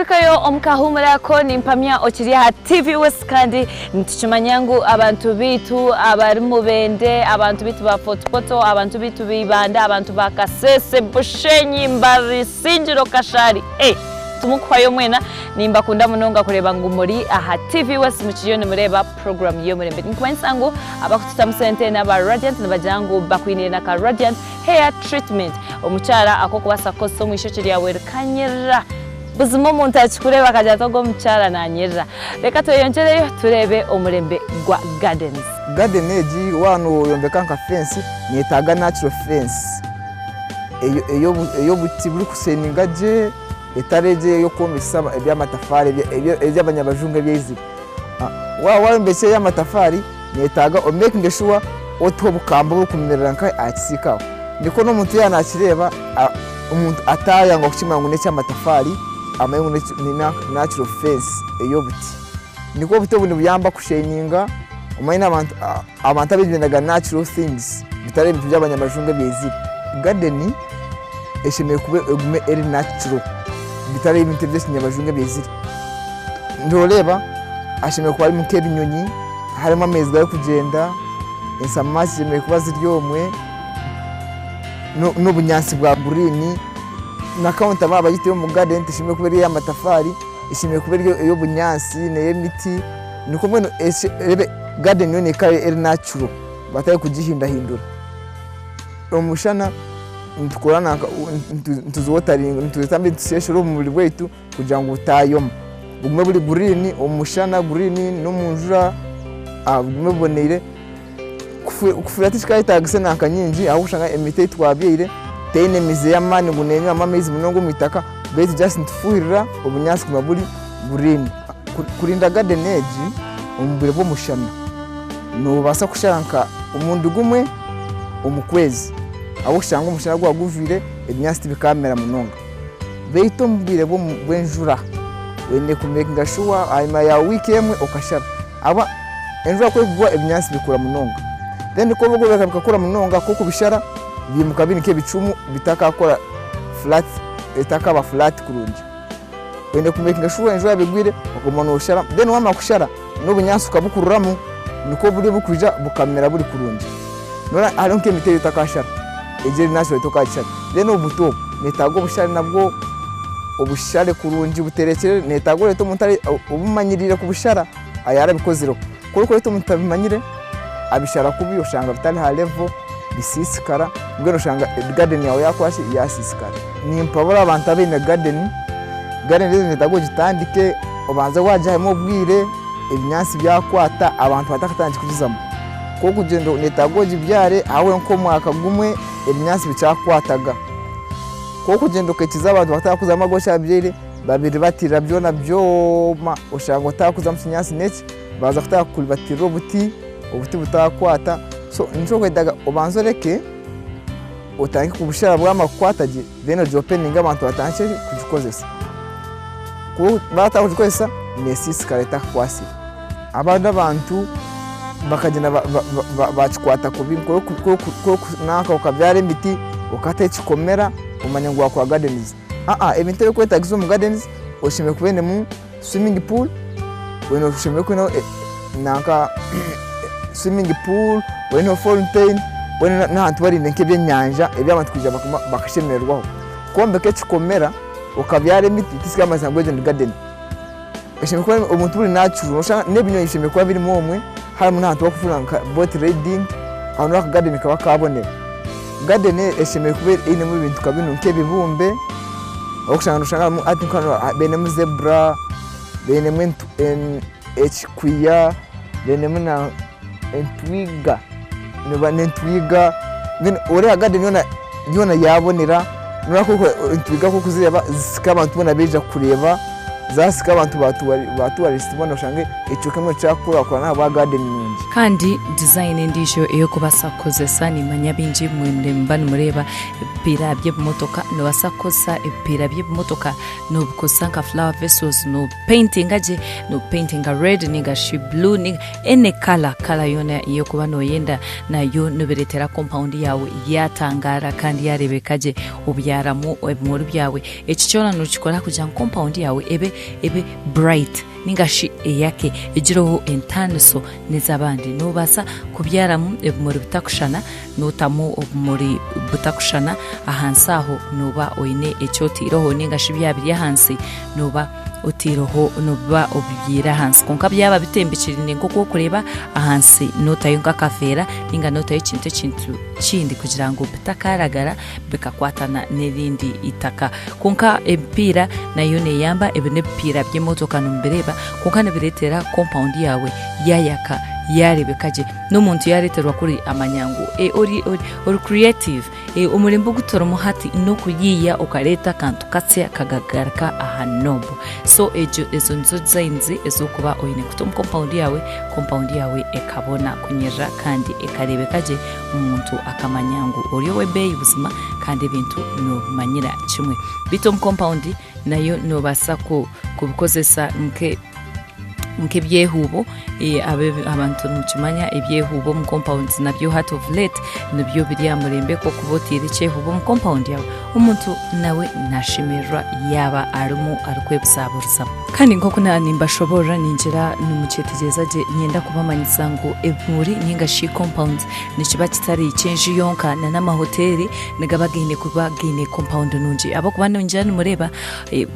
Twakurukayo omu kahuumuro ako nimpamya okiri aha TV West kandi nitukimanya ngu abantu baitu abari Mubende, abantu baitu ba Fort Portal, abantu baitu ba Ibanda, abantu ba Kasese, Bushenyi, Mbarara, Isingiro, Kashari, eh timukuhwayo mwena nimbakunda munonga kureeba ngu muri aha TV West mukiriyo nimureeba puroguramu y'omurembe. Nikumanyisa ngu abakututamu sente n'aba Radiant nibagira ngu bakwiniire na ka Radiant Hair treatment, omukyara ak'okubaasa kukozesa omu ishokye ryawe rikanyirira. Buzima omuntu akikureeba akagira ati ogu omukyara nanyirira. Reka tweyongyereyo tureebe omurembe gwa gardens. Garden egi waaba noyombeka nka fence neyetaaga natural fence ey'obuti burikusheninga gye etari egyo ey'okwombekyesa eby'amatafaari eby'abanyabajungu ebyaizire. Waaba wayombekire ey'amatafaari neyetaaga omekinge shuwa oteho obukamba oburikumerera nka aha kisiika aho. Nikwo n'omuntu yaaba nakireeba omuntu atayangwa kukimanya ngu n'eky'amatafaari amanye ngu ni natural fence ey'obuti. Nikwo obuti obu nibuyamba kusheninga omanye n'abantu abantu abaingi bendaga natural things bitari ebintu by'abanyamajungu ebyaizire. Garden eshemereire kuba egume eri natural bitari ebintu eby'ekinyabajungu ebyaizire. Noreeba hashemereire kuba harimu nk'ebinyonyi, harimu amaizi garikugyenda, ensamaaki zishemereire kuba ziri omwe, n'obunyaatsi bwa guriini, na kawunta baaba bagitaire omu gadeni teshemereire kuba eri ey'amatafaari, eshemereire kuba eri ey'obunyaatsi n'ey'emiti, nikwo mbwenu gadeni yoona ekaba eri natural batari kugihindahindura. Omushana nitukora nanka nituziwotaringa nituziseesera obumuri bwaitu kugira ngu butayoma bugume buri guriini omu mushana guriini n'omu njura bugume buboneire. Kufuhirira tikikayetagisa enanka nyingi ahabw'okushanga emiti ei twabyaire teine mizi y'amaani ngu nenywamu amaizi munonga omu itaka beitu just nitufuhirira obunyaatsi kuguma buri guriini. Kurinda gadeni egi omu bwire bw'omushana noobaasa kushara nka omurundi gumwe omu kwezi ahabw'okushanga omushana gwaba gujwire ebinyaatsi tibikamera munonga. Beitu omu bwire bw'enjura oine kumekinga shuwa ahanyima ya wiiki emwe okashara ahabw'okuba enjura ku erikugwa ebinyaatsi bikura munonga then ku orikubireka bikakura munonga ku orikubishara biimuka biri nk'ebicumu bitakakora flat etakaba flat kurungi. Oine kumekinga shuwa enjura yaaba egwire okaguma noshara then wamara kushara n'obunyaatsi okabukururamu nikwo buri burikwija bukamera buri kurungi. Noreeba hariho nk'emiti ei otakashara egyo eri natural tokagishara then obuti obu nibwetaaga obushare nabwo obushare kurungi buterekyere nibwetaaga oreete omuntu obumanyiriire kubushara yarabikozireho. Ku orikureeta omuntu atabimanyire abishara kubi oshanga bitari ha level bisiisikara mbwenu oshanga garden yaawe yakoraki yasiisikara. Nimpabura abantu abaine garden, garden egi neyetaaga ogitandike obanze wagihamu obwire ebinyaatsi byakwata abantu batakatandikire kugizamu. Ku orikugyenda neyetaaga ogibyare hahweho nk'omwaka gumwe ebinyaatsi bikyakwataga. Ku orikugyenda okaikiza abantu batandika kuzamu agu okyabyire babiribatirira byona byoma oshanga otakuzamu kinyaatsi neki baaza kutandika kuribatirira obuti, obuti butakwata so nikyo orikwetaaga obanze oreke otandike kubushara bwamara kukwata gye then ogiopeninge abantu batandikye kugikozesa. Ku baatandika kugikozesa neesiisikara etakukwasire. Abandi abantu bakagyenda baakikwata kubi nanka okabyara emiti okata ekikomera omanya ngu waakora gardens. Aa ebintu ebirikwetaagisa omu gardens oshemereire kuba oinemu swimming pool, oshemereire kuba oineho nanka swimming pool, oineho fountain, oine n'ahantu hariine nk'ebyenyanja ebi abantu kwija bakashemererwaho. Kwombeka ekikomera okabyara emiti tikirikumanyisa ngu egyo ni garden. Oshemereire kuba obuntu buri natural noshanga n'ebinyonyi bishemereire kuba birimu omwe harimu n'ahantu ahokufuna nka boat riding aho niho aka garden kaba kabonera. Garden eshemereire kuba einemu ebintu nka binu nk'ebibumbe ahabw'okushanga noshanga harimu hati nka hanu bainemu zebra, bainemu ekikwiya, bainemu na entwiga, n'entwiga mbwenu oreeba garden yoona yoona yabonera noreeba nkoku entwiga ku orikuzireeba zisika abantu boona baija kureeba. Zaasika abantu ba tourist boona oshange ekicweka mbwenu kyakurakurana ahabwa garden nungi. Kandi design endiijo ey'okubaasa kukozesa nimanya baingi nimuba nimureeba ebipiira by'ebimotoka noobaasa kukozesa ebipiira by'ebimotoka noobikozesa nka flower vessels noobipaintinga gye noobipaintinga red ninga shi blue ninga any colour colour yoona ei orikuba nooyenda nayo nibireetera compound yaawe yaatangaara kandi yaareebeka gye obyaramu ebimuri byawe. Eki kyona nokikora kugira ngu kompawundi yaawe ebe. ebe ebe bright ninga shi eyake egireho entaaniso n'ez'abandi. Noobaasa kubyaramu ebimuri bitakushushana nootamu obumuri butakushushana ahansi aho nooba oine eki otaireho ninga shi byaba biri ahansi nooba otaireho nooba obibyaire ahansi kwonka byaba bitembekyereine nk'oku orikureeba ahansi nootayo nk'akaveera ninga nootayo ekintu ekintu kindi kugira ngu bitakaragara bikakwatana n'erindi itaka. Kwonka emipiira nayo neeyamba, ebi n'ebipiira by'emotoka nimubireeba kwonka nibireetera kompawundi yaawe yaayaka yaareebeka gye. N'omuntu yaareeterwa kuri amanya ngu ori ori creative. Omurembe ogu turimu hati n'okuyiiya okareeta akantu katsya kagagaruka aha nobu. So egyo ezo nizo designs ezi orikuba oine kuta omu kompawundi yaawe, kompawundi yaawe ekabona kunyirira kandi ekareebeka gye. Omuntu akamanya ngu ori ow'ebeeyi buzima kandi ebintu noobimanyira kimwe. Beitu omu kompawundi nayo noobaasa kubikozesa nk'ebyehuubo. Abantu nimukimanya ebyehuubo omu kompawundi nabyo hati of late nibyo biri aha murembe ku orikuba oteire ekyehuubo omu kompawundi yaawe, omuntu nawe naashemererwa yaaba arimu arikwebuzaburizamu. Kandi nk'oku naaba nimbashoboorora ningira nimukyetegyereza gye, niinyenda kubamanyisa ngu ebimuri nainga shi compounds nikiba kitari ky'enju yonka na n'amahoteeri nigaba gaine kuba gaine compound nungi ahabw'okuba ningira nimureeba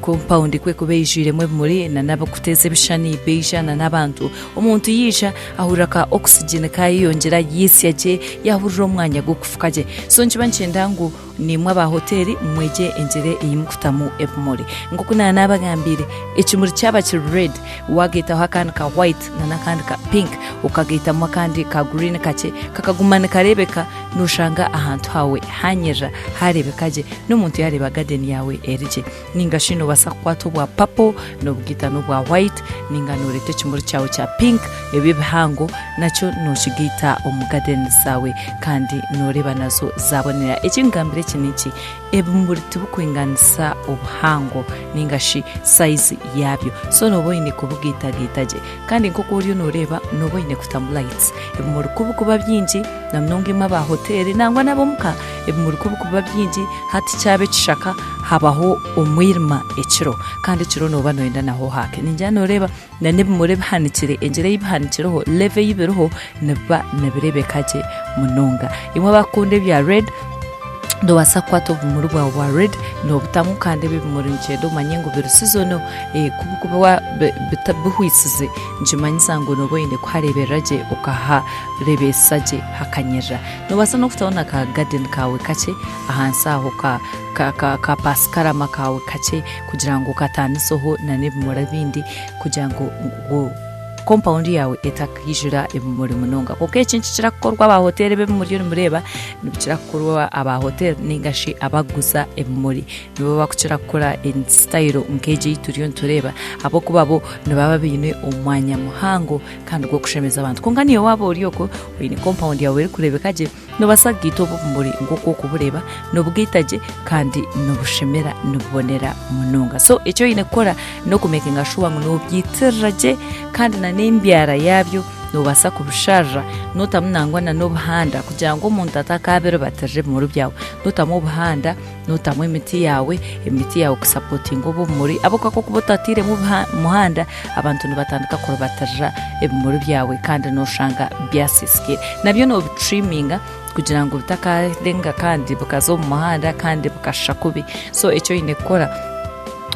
compound ku erikuba eijwiremu ebimuri na n'abarikuteeza ebishushani baija na n'abantu, omuntu yaija ahurira ka oxygen kayeyongyera yaitsya gye yaahurira omwanya gw'okufuka gye. So nikiba nikyenda ngu Naimwe aba hoteeri mwegye engyera ei mukutamu ebimuri. Nk'oku naaba naabagambiire, ekimuri kyaba kiri red, waagaitaho akandi ka white n'akandi ka pink, okagaitamu akandi ka green kakye, kakaguma nikareebeka, nooshanga ahantu haawe haanyirira, haareebeka gye, n'omuntu yaareeba garden yaawe eri gye. Nainga shi noobaasa kukwata obwa purple noobugaita n'obwa white, nainga nooreeta ekimuri kyawe kya pink ebi ebihango nakyo nookigaita omu garden zaawe kandi nooreeba nazo zaabonera. Eki nkugambire eki n'eki, ebimuri tibikwinganisa obuhango nainga shi sayizi yaabyo, so nooba oine kubigaitagaita gye. Kandi nk'oku oriyo nooreeba nooba oine kutamu lights. Ebimuri ku birikuba bingi na munonga imwe aba hoteeri nangwa n'ab'omuka, ebimuri ku birikuba bingi hati kyaba ekishaka habaho omwirima ekiro kandi ekiro nooba nooyenda naho haake. Ningira nooreeba na n'ebimuri ebihanikire, engyera ei bihanikireho, level ei biriho nibiba nibireebeka gye munonga. Imwe abarikukunda ebya red, noobaasa kukwata obumuri bwawe bwa red noobutamu kandi ebi ebimuri nikyenda omanye ngu biri seasonal, ku birikuba bihwisize nikimanyisa ngu nooba oine kuhareeberera gye okahareebesa gye hakanyirira. Noobaasa n'okutaho na ka garden kaawe kakye ahansi aho ka ka ka pasikarama kaawe kakye kugira ngu kataaniseho n'ebimuri ebindi kugira ngu kompawundi yaawe etakaijura ebimuri munonga. Kwonka eki nikikira kukorwa aba hoteeri ebi ebimuri nimureeba nibikira kukorwa aba hoteeri nainga shi abarikuguza ebimuri nibo barikukira kukora sitayiro nk'egi ei turiyo nitureeba ahabw'okuba bo nibaba baine omwanya muhango kandi gw'okushemeza abantu. Kwonka naiwe waaba ori okwo oine kompawundi yaawe erikureebeka gye, Noobaasa kugaita obu obumuri nk'oku orikubureeba, noobugaita gye kandi nibushemera nibubonera munonga. So eki oine kukora n'okumekinga shuwa ngu noobyitirira gye kandi na n'embyara yaabyo noobaasa kubisharira nootamu nangwa na n'obuhanda kugira ngu omuntu atakaabiribatirira ebimuri byawe. Nootamu obuhanda, nootamu emiti yaawe, emiti yaawe kusapotinga obu obumuri ahabw'okuba ku orikuba otatairemu muhanda abantu nibatandika kuribatirira ebimuri byawe kandi nooshanga byasiisikaire. Nabyo noobituriminga kugira ngu bitakarenga kandi bikaza omu muhanda kandi bikashusha kubi. So eki oine kukora,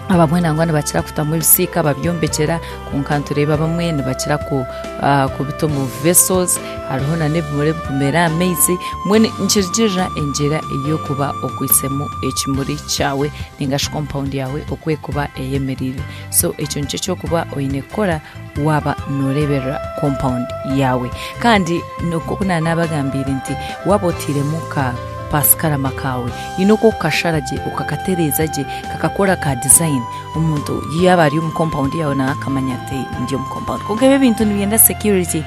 abamwe nangwa nibakira kutamu ebisiika babyombekyera kwonka nitureeba abamwe nibakira kubita omu vessels, hariho n'ebimuri ebirikumera aha maizi, mbwenu nikirugiirira engyera ei orikuba okwaitsemu ekimuri kyawe nainga shi kompawundi yaawe oku erikuba eyemereire. So ekyo nikyo eky'okuba oine kukora waaba nooreeberera kompawundi yaawe. Kandi nk'oku naanabagambiire nti waaba otairemu ka pasikarama kaawe, haine oku orikukashara gye okakatereeza gye kakakora ka dizayini, omuntu yaaba ari omu kompawundi yaawe nawe akamanya ati ndi omu kompawundi. Kwonka ebi ebintu nibyenda security,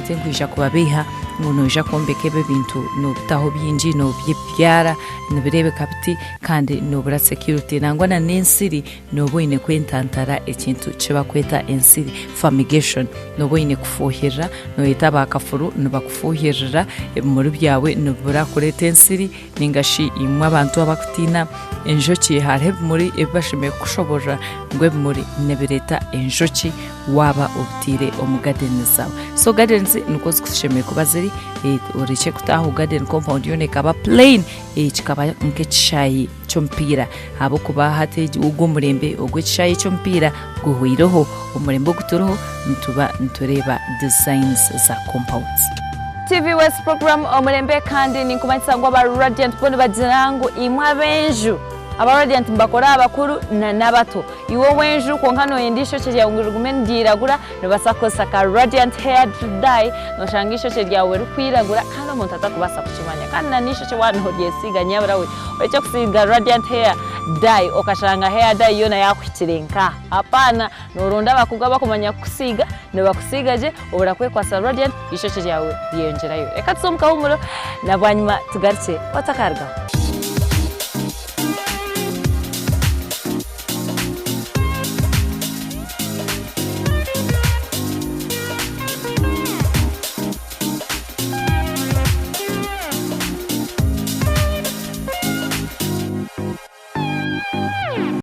tinkwija kubabeiha. ngu noija kwombeka ebi ebintu noobitaho bingi noobibyara nibireebeka biti kandi noobura security nangwa na n'ensiri nooba oine kwentantara ekintu eki barikweta ensiri, fumigation, nooba oine kufuuhirira nooyeta aba kafuru nibakufuuhirira ebimuri byawe nibibura kureeta ensiri Nainga shi imwe abantu abarikutiina enjoki, hariho ebimuri ebi bashemereire kukushoboorora ngu ebimuri nibireeta enjoki waaba obiteire omu gadeni zaawe. So gadens nikwo zikushemereire kuba ziri, orekye kutaaha omu gadeni kompawundi yoona ekaba plain, kikaba nk'ekishaayi ky'omupiira ahabw'okuba hati ogu omurembe ogw'ekishaayi ky'omupiira guhweireho, omurembe ogu turiho nituba nitureeba designs za compounds. TV West Program Omurembe kandi ninkumanyisa ngu aba Radiant bo nibagira ngu imwe ab'enju aba Radiant nibakora abakuru na n'abato. Iwe ow'enju kwonka noyenda eishokye ryawe ngu rigume niryiragura nobaasa kukozesa ka Radiant Hair Dye noshanga eishokye ryawe ririkwiragura kandi omuntu atakubaasa kukimanya kandi na n'eishokye waaba noryesiiga nyabura we orekye kusiiga Radiant Hair Dye okashanga hair dye yoona yakuhikire nka Apaana, noronda abakugu abakumanya kukusiiga, nibakusiiga gye obura kwekwasa Radiant eishokye ryawe ryeyongyerayo. Reka tuze omu kahumuro na bwanyima tugarukye otakarugaho.